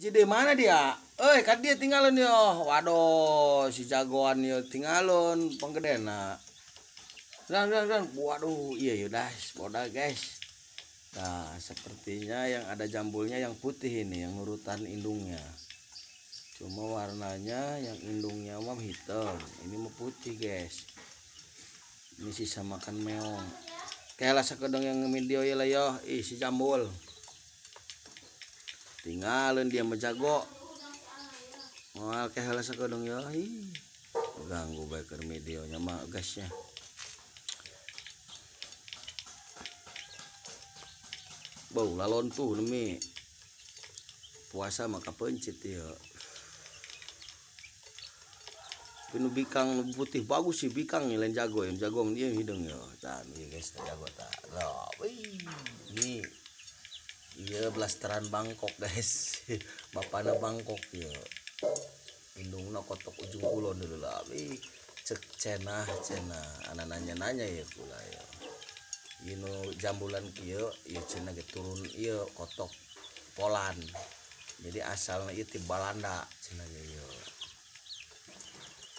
Hiji deui mana dia? Euy, ka dia tinggalon yo. Waduh, si jagoan yo tinggalon panggedena. Dan dan. Waduh, iya yo guys, boda guys. Nah, sepertinya yang ada jambulnya yang putih ini, yang nurutan indungnya. Cuma warnanya yang indungnya mah hitam, ini mah putih guys. Ini sisa makan meong. Kayak lah sakedeng yang video ya lah yo, ih si jambul. Tinggalin dia menjago. Moal kayak lah sakedeng yo, ih. Ganggu biker videonya mah guysnya. Bau lalon tuh nemi puasa maka pencit ya. Pinu bikang putih bagus sih bikang nih lain jago yang jago dia hidung ya. Tah nih guys jago tak. Loh, ini iya blasteran Bangkok guys. Bapana Bangkok ya. Indungna kotok ujung kulon dulu lah. Ih, cek cenah cenah ana nanya-nanya ya kula ya. Inu jambulan kieu ieu cenah ge turun ieu kotok Poland. Jadi asalna ieu ti Balanda cenah ge ieu.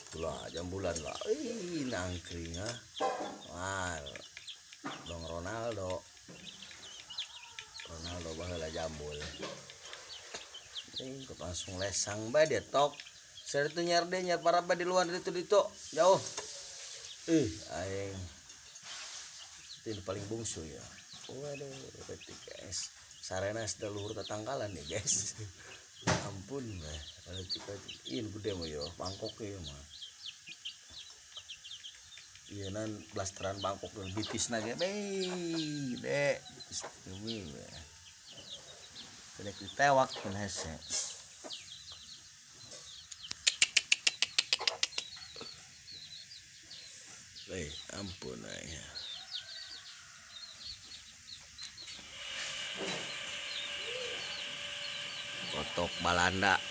Itulah jambulan lah. Ih nangkring ah. Wah. Dong Ronaldo. Ronaldo baheula jambul. Ih langsung lesang bae dia tok. Sari tu nyar deh nyar para bae di luar ditu ditu jauh. Ih aing. Ini paling bungsu ya. Waduh, berarti guys. Sarena sudah luhur tetangkalan nih guys. Ampun bah. Ini gede mah yo, Bangkok ya mah. Iya nan blasteran Bangkok dan bitisna ge be, dek. Bitis deui we. Kedek ditewak pun hese. Eh, ampun aya. Kotok Balanda.